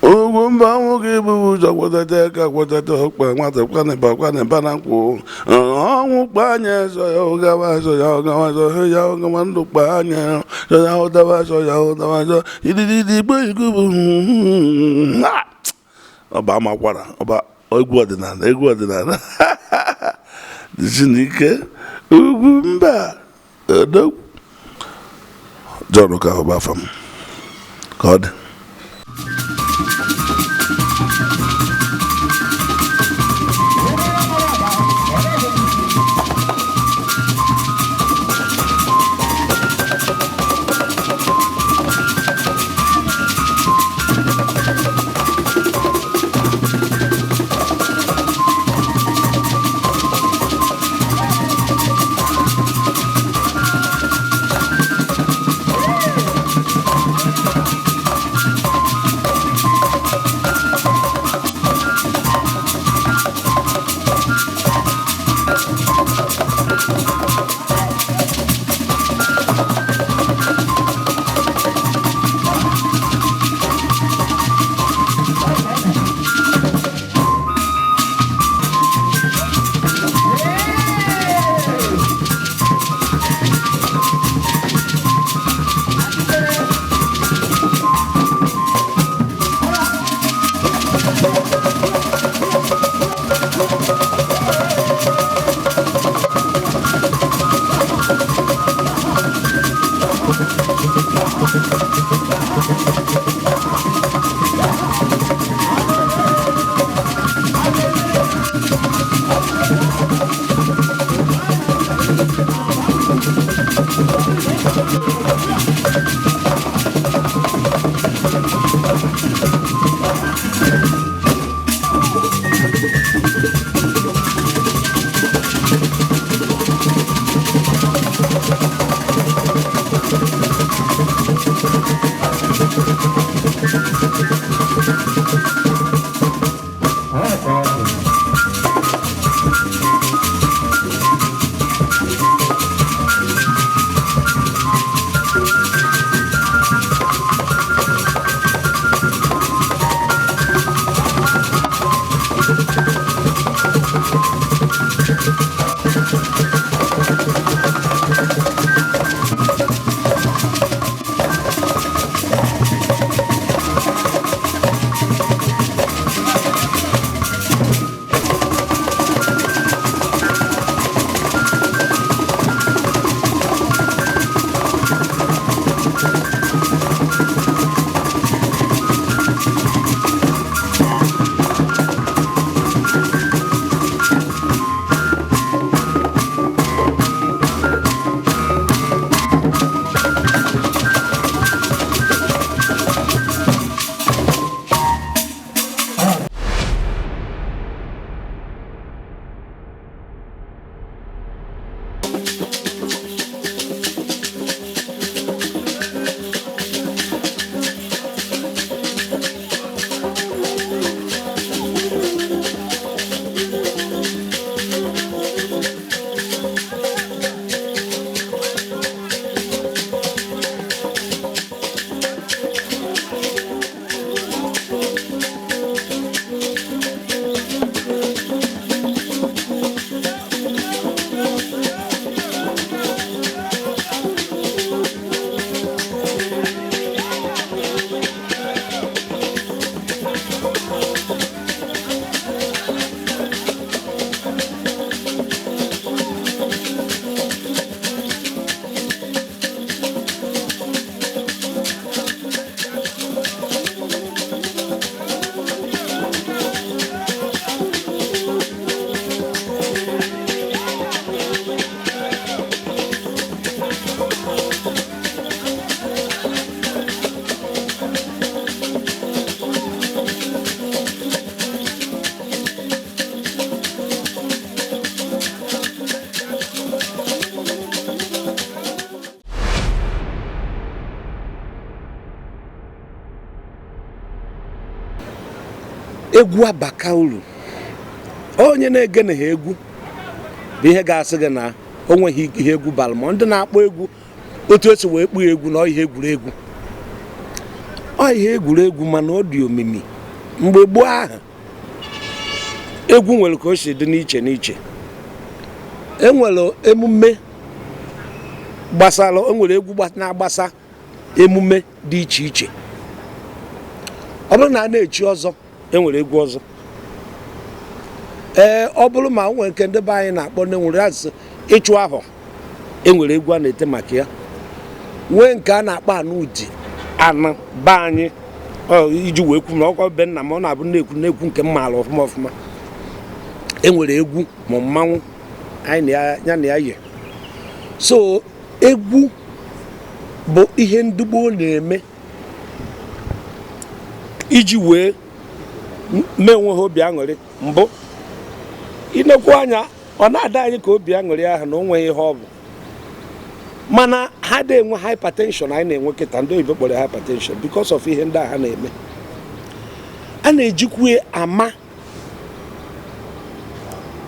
Ugwu mba nwoke bụ ụzọ gwọtata aka gwọtata ọkpa nwata kwanịba kwanịba na nkwụ ọnwụ kpa anya zọ ya ụgawa zọ ya ụgawa zọ ya ụgawa ndụ kpa anya zọ ya ụdawa zọ ya ụdawa zọ idididi igbe ikubu. Ọba amakwara ọba egwu ọdịnala, egwu ọdịnala dịsi n'ike. Ugwu mba odogwu John Okafor bụ afa m. Ka ọ dị. Egwu abaka uru. Onye na-egeneghị egwu bụ ihe ga-asị gị na o nweghị ihe egwu bara, ma ndị na-akpọ egwu otu esi wee kpụọ egwu na ọ ihe egwuregwu, ọ ihe egwuregwu, mana ọ dị omimi. Mgbe gboo ahụ, egwu nwere ka o si dị n'iche n'iche. Enwere emume gbasara, enwere egwu na-agbasa emume dị iche iche. Ọ bụrụ na a na-echi ọzọ, enwere egwu ọzọ. Ee, ọ bụrụ ma o nwere nke ndị be anyị na-akpọ na enwere asụsụ ịchụ ahụ, enwere egwu a na-ete maka ya. Nwee nke a na-akpọ anụ ụdị anụ be anyị, iji wee kwu na ọkwa be nna m, ọ na-abụ na-ekwu na-ekwu nke m maara ọfụma ọfụma. Enwere egwu ma mmanwụ anyị na ya na ya yi. So egwu bụ ihe ndị gboo na-eme iji wee mee onwe ha obi aṅụrị. Mbụ, inekwu anya, ọ na-ada anyị ka obi aṅụrị ahụ na o nweghị ihe ọ bụ, mana ha dị enwe hypertension anyị na-enwe kịta. Ndị oyibo kpọrọ hypertension because of ihe ndị a ha na-eme. A na-ejikwa ama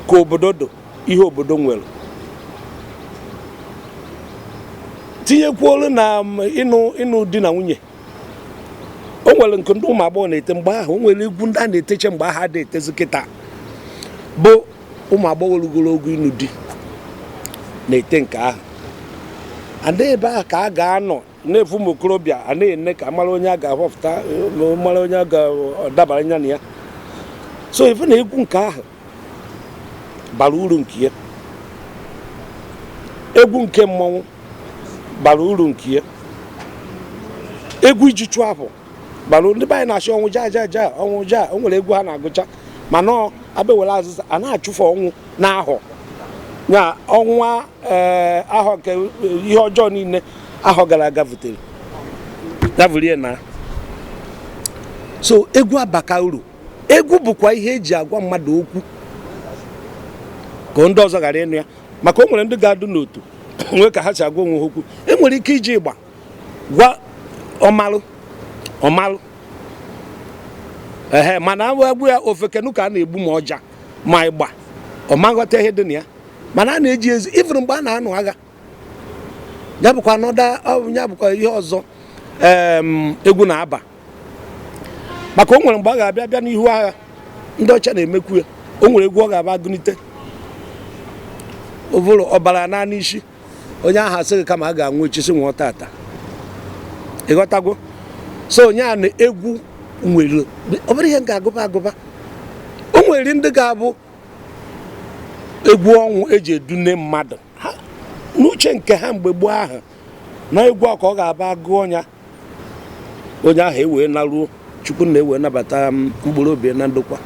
ka obodo do, ihe obodo nwere, tinyekwuolu na ịnụ di na nwunye. O nwere nke ndị ụmụ agbọghọ na-ete mgbe ahụ. O nwere egwu ndị a na-eteche mgbe ahụ ada etezi kịta, bụ ụmụ agbọghọ rugoro ogo ịnụ di na-ete nke ahụ. Ada ebe ahụ ka a ga-anọ na-efu ụmụ okorobịa a na-ene ka mara onye a ga-ahọpụta, mara onye a ga-adabara anya na ya. So ife na egwu nke ahụ bara uru nke ya. Egwu nke mmọnwụ bara uru nke ya. Egwu iji chụọ afọ bara. Ndị be anyị na-achị ọnwụ ja ja ja, ọnwụ ja. O nwere egwu ha na-agụcha, mana ọ abịa were azịza a na-achụfe ọnwụ n'ahọ ya, ọnwa ee ahọ nke ihe ọjọọ niile ahọ gara aga vutere ya vurie na. So egwu abaka uru. Egwu bụkwa ihe eji agwa mmadụ okwu ka ndị ọzọ ghara ịnụ ya, maka o nwere ndị ga-adụ n'otu nwee ka ha si agwa onwe ha okwu. E nwere ike iji ịgba gwa ọmalụ ọmalụ ehe, mana agwụ ya ofekenu ka a na-egbu ma ọja ma ịgba ọma ghọta ihe dị na ya. Mana a na-eji ezi ifuru mgbe a na-anụ agha, ya bụkwa anọda, ya bụkwa ihe ọzọ egwu na-aba, maka o nwere mgbe a ga-abịa bịa n'ihu agha. Ndị ọcha na-emekwu ya. O nwere egwu ọ ga-aba agụnite ụvụrụ ọbara na n'isi onye ahụ, asịghị kama a ga-anwụ echi, sị nwụọ tata. Ịghọtago? So onye a na egwu nwere, ọ bụrụ ihe m ga-agụba agụba, o nwere ndị ga-abụ egwu ọnwụ eji edune mmadụ ha n'uche nke ha mgbe gboo ahụ, na egwu a ka ọ ga-aba gụọ ya, onye ahụ ewee naruo Chukwu na ewee nabata mkpụrụ obi na ndokwa.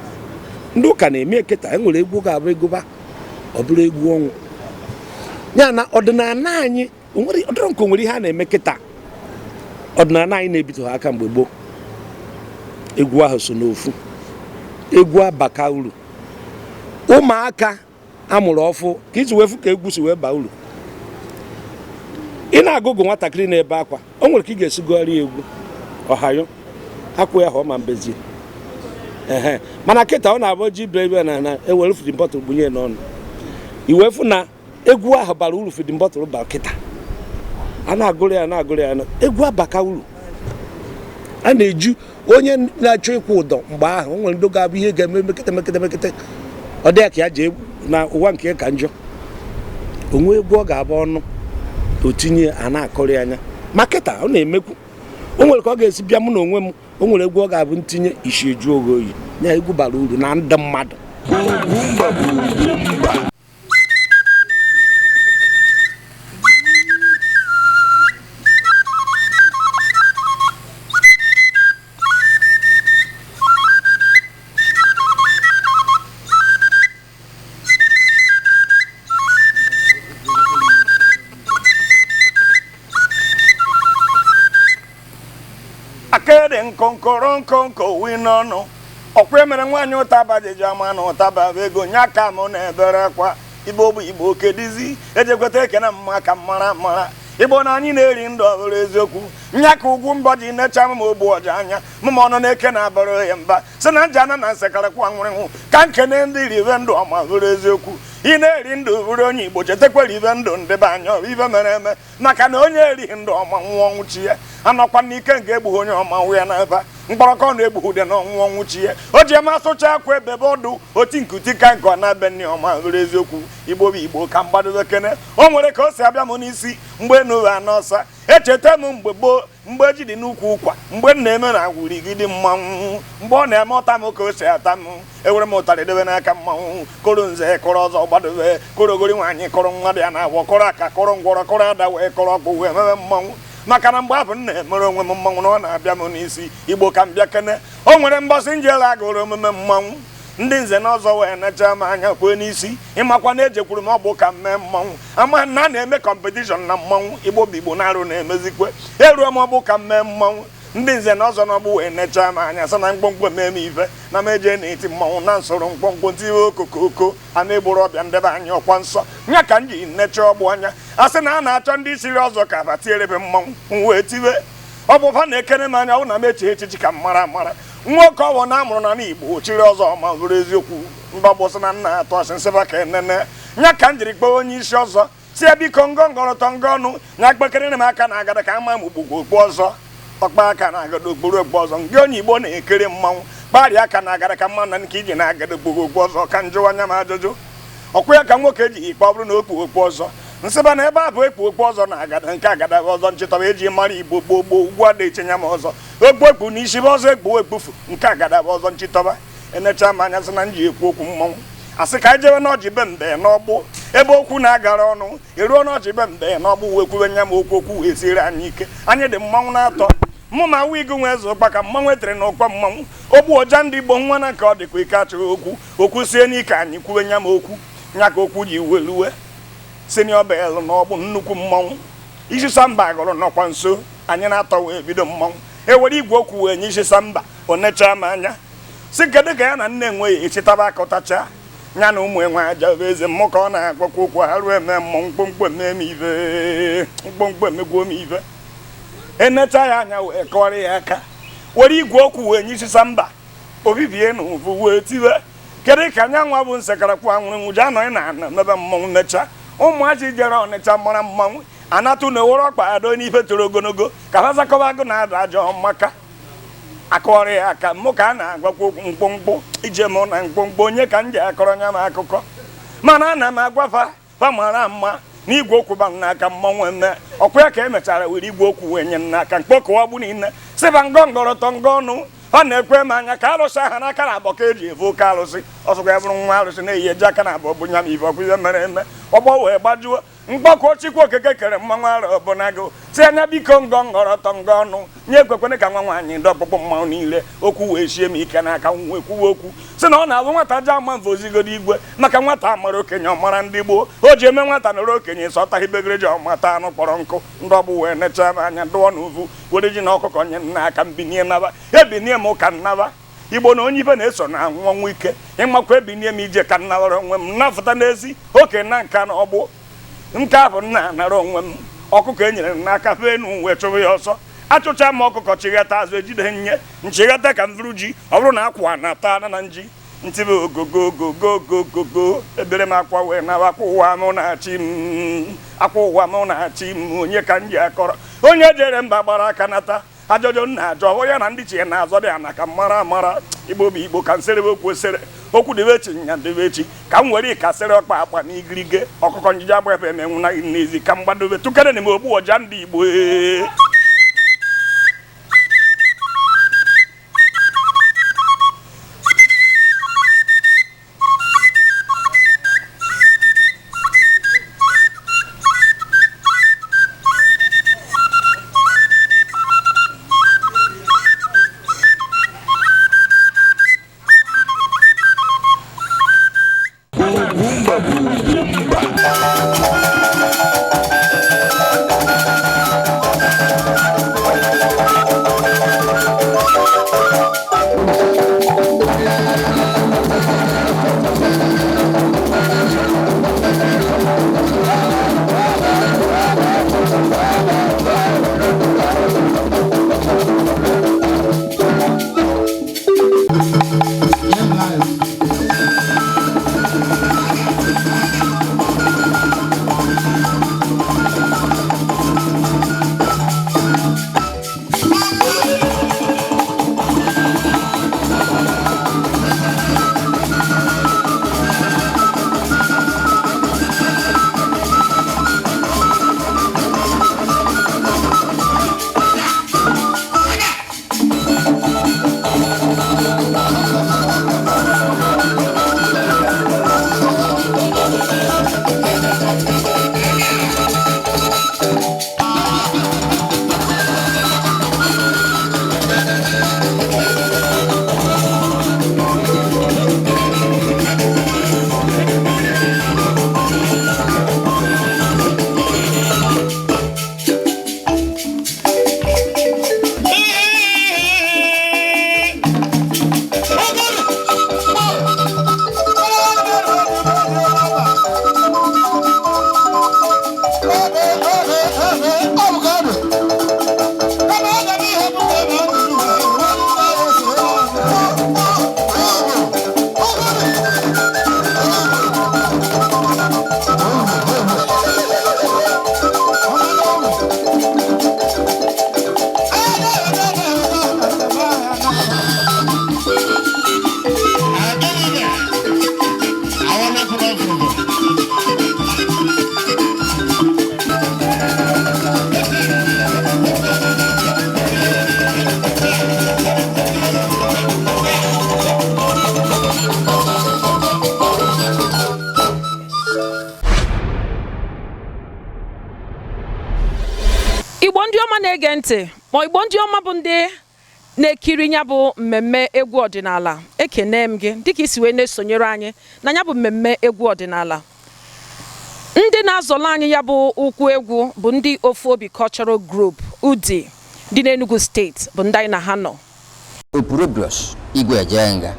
Ndị ụka na-eme kịta. Enwere egwu ga-abụ egụba, ọ bụrụ egwu ọnwụ ya. Na ọdịnala anyị ọdịrọ nke o nwere ihe a na-eme kịta. Ọdịnala anyị na-ebito ha aka mgbe gboo. Egwu ahụ so n'ofu egwu abaka uru. Ụmụaka amụrụ ọfụ ka iji wee fụ ka egwu si wee baa uru. Ị na-agụgụ nwatakịrị na-ebe akwa, o nwere ka ị ga-esi gụgharịa egwu ọhayo akwụ ya ha ọma mbezie ehe. Mana kịta, ọ na-abụ ji ibe ibe na ewere feeding bottle gbunye n'ọnụ, iwee fụ na egwu ahụ bara uru. Feeding bottle bara kịta, a na-agụrụ ya, na-agụrụ ya. Egwu abaka uru. A na-eju onye na-achọ ịkwụ ụdọ mgbe ahụ. O nwere ndị ga-abụ ihe ga-eme mekete mekete mekete, ọ dị ya ka ya jee na ụwa nke ka njọ onwe. Egwu ọ ga-abụ ọnụ o tinye, a na-akọrọ ya anya. Ma kịta ọ na-emekwu. O nwere ka ọ ga-esi bịa mụ na onwe m. O nwere egwu ọ ga-abụ ntinye, isi eju oge oyi ya. Egwu bara uru na ndị mmadụ. Ugwumba bụ Ugwumba. Akịrị nkonkoro nkonko wi n'ọnụ ọkwa emere nwaanyị ụtaba jeji ama na ụtaba bụ ego nya ka mụ na-ebere kwa. Igbo bụ Igbo, kedizi ejekweta ekene mma ka mara mara. Igbo na anyị na-eri ndụ ọ bụrụ eziokwu. Nya ka ugwu mbọ ji necha m ogbu ọja anya mụ ma ọnụ na-eke na-abara ya mba si na njana na nsekarịkwa nwụrịnwụ ka nkene ndị ribe ndụ ọma bụrụ eziokwu. Ị na-eri ndụ bụrụ onye Igbo, chetakwa ribe ndụ ndị be anya ọ bụ ibe mere eme, maka na onye erighị ndụ ọma nwụọ ọnwụ chi ya. Anọkwa n'ike nke egbughị onye ọma nwụ ya n'ebe mkpọrọkọ na-egbughị ude na ọnwụ ọnwụ chi ya. O ji eme asụcha akwa ebebe ọdụ oti nkuti ka nke ọ na-ebe nne ọma bụrụ eziokwu. Igbo bụ Igbo ka mgbadobe kene. O nwere ka o si abịa m n'isi mgbe enuwe n'ọsa echeta m mgbe gboo, mgbe ji dị n'ukwu ụkwa, mgbe m na-eme na agwụrigide mmanwụ, mgbe ọ na-eme ọta m ka o si ata m, ewere m ụtarị debe n'aka mmanwụ, kụrụ nze kụrụ ọzọ gbadobe, kụrụ ogori nwaanyị kụrụ mmadụ ya na-agwọ, kụrụ aka kụrụ ngwọrọ kụrụ ada wee kụrụ ọkpụ wee mebe mmanwụ. Maka na mgbe ahụ m na-emere onwe m mmanwụ na ọ na-abịa m n'isi. Igbo ka m bịa kene. O nwere mbọsị njele agụrụ omume mmanwụ, ndị nze na ọzọ wee necha m anya kwee n'isi. Ịmakwa na ejekwuru m ọgbụ ka m mee mmanwụ, ama na a na-eme competition na mmanwụ. Igbo bụ Igbo na-arụ na-emezikwe. Eruo m ọgbụ ka m mee mmanwụ, ndị nze na ọzọ n'ọgbụ wee necha m anya sị na mkpọmkpọ mee m ife na m eje na-eti mmanwụ na nsoro mkpọmkpọ ntiwe okokoko a na-egboro ọbịa ndebe anya ọkwa nsọ nya ka m ji necha ọgbụ anya. A sị na a na-achọ ndị siri ọzọ ka ba tierebe mmanwụ wee tiwe ọ bụ fa na-ekene m anya. Ọ bụ na m eche echichi ka m mara amara nwoke ọwụ na amụrụ na Igbo chiri ọzọ ma bụrụ eziokwu. Ndị ọgbụ sị na nna atụ asị nsịba ka enene nya ka m jiri kpọọ onye isi ọzọ si ya biko ngọngọrọtọ ngọ ọnụ nya kpekere m aka na agada ka ama m ugbugbo okpu ọzọ ọkpa aka na agada okpuru okpu ọzọ. Ndị onye Igbo na-ekiri mmanwụ kparịa aka na agada ka mma na nke iji na agada okpuru okpu ọzọ ka njụwa anya m ajụjụ. Ọkwa ya ka nwoke ji ikpe ọ bụrụ na okpu okpu ọzọ nsịba na ebe a bụ ekpu okpu ọzọ na agada nke agada ọzọ nchịtọba eji mara Igbo gboo gboo ugwu ada echenya m ọzọ okpu ekpu na isi bụ ọzọ ekpu ekpufu nke agada bụ ọzọ nchịtọba. Enecha m anya sị na m ji ekwu okwu mmanwụ, asị ka anyị jewe n'ọjị be mbe n'ọgbụ ebe okwu na-agara ọnụ. Eruo n'ọjị be mbe n'ọgbụ wee kwuwe nya m okwu, okwu wee siere anyị ike. Anyị dị mmanwụ na-atọ mụ ma wigu nwee eze ụkpa ka mmanwụ etere n'ụkwa mmanwụ ogbu ọja ndị Igbo nwa na nke ọ dịkwa ike achọghị okwu okwu sie n'ike anyị kwuwe nya m okwu nya ka okwu ji weluwe senior bel n'ọgbụ nnukwu mmanwụ isi samba gụrụ nọkwa nso. Anyị na-atọ wee bido mmanwụ, ewere igwe okwu wee nye isi samba o necha m anya si kedu ka ya na nne enwe ya echitaba akọtacha ya na ụmụ enwe aja bụ eze mmụ ka ọ na-agwakwa okwu ha ruo eme mmọnwụ mkpụmkpụ eme m ife mkpụmkpụ emegwuo m ife. Enecha ya anya wee kọrọ ya aka were igwe okwu wee nye isi samba obibie na ụvụ wee tiwe kedu ka anya nwa bụ nsekarakwụ anwụrụ nwụji anọghị na ana mebe mmọnwụ mecha. Ụmụazị jere Ọnịcha mara mmanwụ anatụ na ewere ọkpa ado n'ife toro ogologo ka ha zakọba agụ na ada ajọ maka akọrọ ya aka mụ ka a na-agwakwa okwu mkpụmkpụ ije mụ na mkpụmkpụ onye ka m ji akọrọ nya m akụkọ. Mana ana m agwafa fa mara mma na igwe okwu ba m n'aka mmanwụ eme ọkwa ya ka emechara were igwe okwu wee nye m n'aka mkpọkọwa gbu niile sịba ngọngọrọtọ ngọ ọnụ ọ na-ekwe m anya ka arụsị aha n'aka na abọ ka eji evu oke arụsị ọsọkwa ya bụrụ nwa arụsị na-eyi eji aka na abọ bụ nya m ife ọkwa ihe mere eme ọgbọ wee gbajuo mkpọkọ Chukwu okeke kere mmanwụ arọ ọbụnagụ si anya biko ngọngọrọtọ ngọ ọnụ nye ekwekwene ka nwa nwaanyị ndị ọkpụkpụ mmanwụ niile okwu wee sie m ike n'aka wee kwuwe okwu si na ọ na-abụ nwata ji ama mfe ozigodo igwe maka nwata amara okenye ọmara ndị gboo o ji eme nwata nọrọ okenye sọta ibegere ji ọmata anụ kpọrọ nkụ ndị ọgbụ wee necha m anya dụọ n'uvu were ji na ọkụkọ nye m n'aka mbinie naba ebinie m ka nnaba. Igbo na onye ibe na-eso na anwụ ọnwụ ike ịmakwa ebinie m ije ka nnabara onwe m nnafụta n'ezi oke na nka na ọgbụ nke ahụ nna anara onwe m ọkụkọ e nyere m n'aka fee enu wee chụrụ ya ọsọ achụcha m ọkụkọ chighata azụ ejide nye nchighata ka m vụrụ ji ọ bụrụ na akwa na-ata ana na nji ntibe ogogogogogogogo ebere m akwa wee nawa akwa ụwa mụ na-achị m akwa ụwa mụ na-achị m onye ka m ji akọrọ onye jere mba gbara aka nata ajọjọ nna ajọ onye na ndị chi na-azọ dị ana ka mara amara. Igbo bụ Igbo ka nsere okwu esere okwu debe echi nya debe echi ka m were ịkasịrị ọkpa akpa na igirige ọkụkọ njije agba efe emenwu na n'ezi ka m gbadobe tụkere na m ogbu ọja ndị Igbo. Ugwumba bụ Ugwumba. Igbo ndị ọma na-ege ntị, ma Igbo ndị ọma bụ ndị na-ekiri ya bụ mmemme egwu ọdịnala, ekene m gị dịka isi wee na-esonyere anyị na ya bụ mmemme egwu ọdịnala. Ndị na-azọlọ anyị ya bụ ụkwụ egwu bụ ndị Ofu Obi Cultural Group Udi dị n'Enugu Steeti, bụ ndị anyị na ha nọ. Opurobios Igwe Ejenga.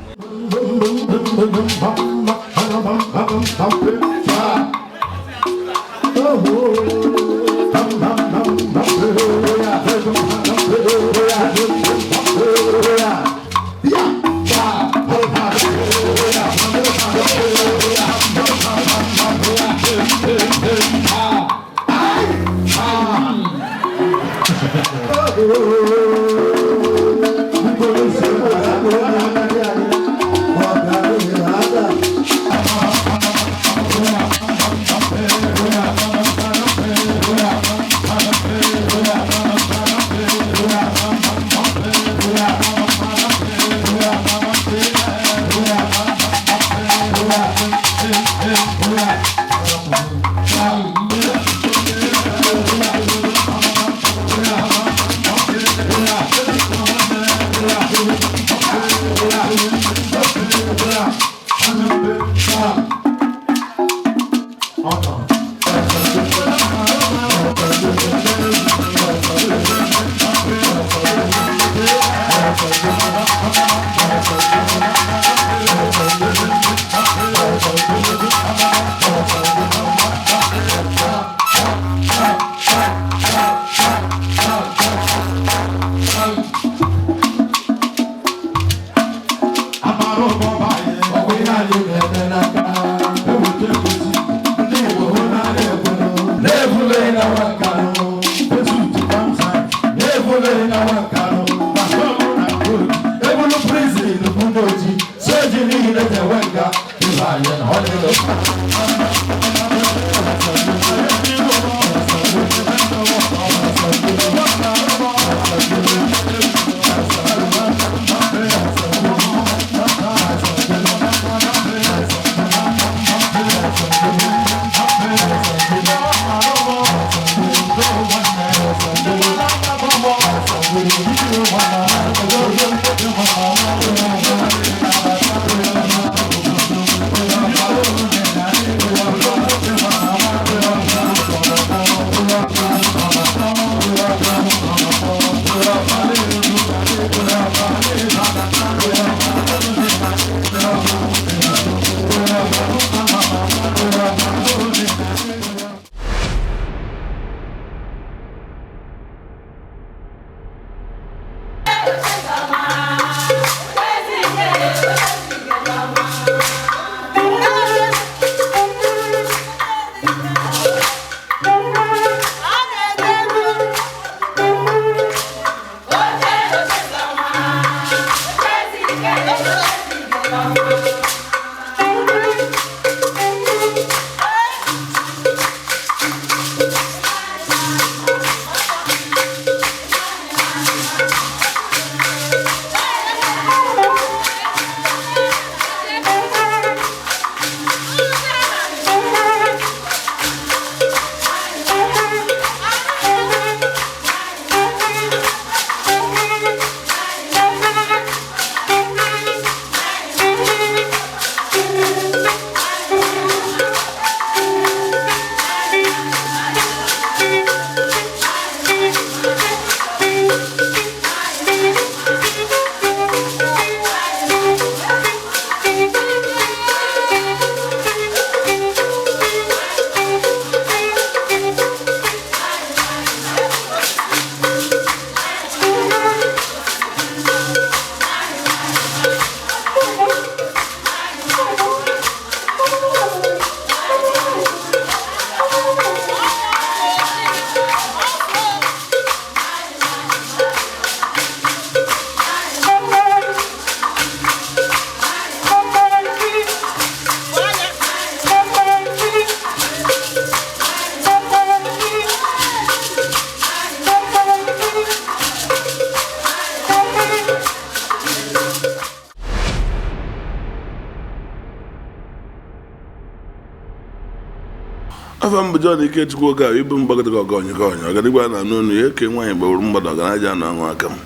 Afa m bụ John Ikechukwu Oge ibu mgbakọta ọgọnyị gọnyị ọganigwe na anụ onu ya eke nwaanyị gbawuru mmadụ ọganaja anụ anwụ aka m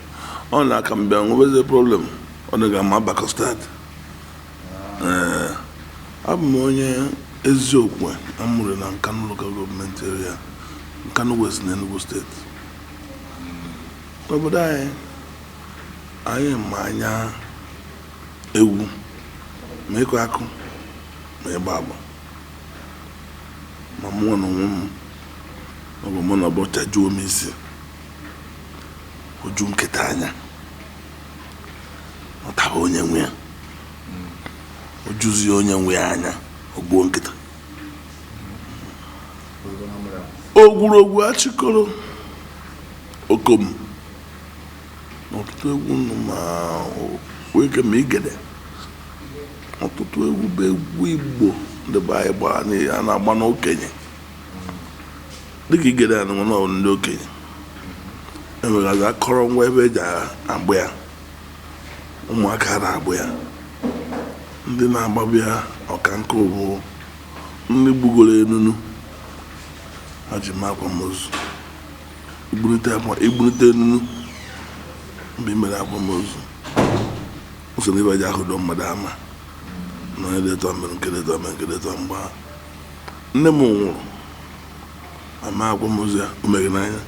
ọ na-aka m bịa nwebeze problem ọ dị ga-ama Bakọstad. Ee, abụ m onye eziokwu amụrụ na Nkanu Local Government Area, Nkanu West na Enugu Steeti. N'obodo anyị, anyị ma anya egwu ma ịkụ akụ ma ịgba agba, ma mụnwa na onwe m ọ bụ mụ na ọbụ chajuo m isi oju nkịta anya ọ taba onye nwe ya, o juzie onye nwe ya anya, o gbuo nkịta. Ogwurogwu achịkọrọ okom na ọtụtụ egwu nụ ma weke ma igede, ọtụtụ egwu bụ egwu Igbo ndị be anyị gbara n'ihi a na-agba n'okenye dịka igede a nọ n'ọrụ ndị okenye enwegazi akọrọngwa ebe eji agba ya, ụmụaka na-agba ya, ndị na-agbabịa ya ọka nkụ bụ ndị gbugoro enunu ha ji mee akwamozu. Igbunite enunu mgbe i mere akwamozu ụzọ na ibe ji ahụdo mmadụ ama na onye dị etu a mere nke dị etu a mere nke dị etu a. Mgbe ahụ nne m nwụrụ ama akwamozu ya o meghe n'anya,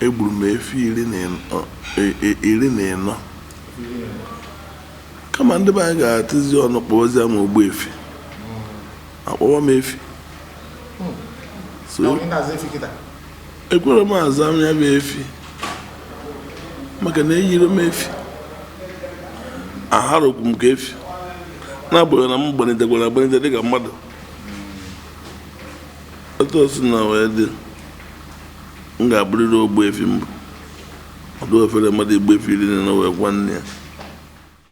egburu m efi 14 kama ndị be anyị ga-atịzi ọnụ kpọwazie m ogbu efi, akpọwa m efi. So ekwere m aza m ya bụ efi maka na eyiri m efi, aharụkwu m ka efi, n'agbanyeghị na m gbanitekwara agbanite dịka mmadụ. Otu o si na wee dị, m ga-abụrịrị ogbu efi mbụ ọdụ ofere mmadụ igbu efi 14 wee gwa nne ya.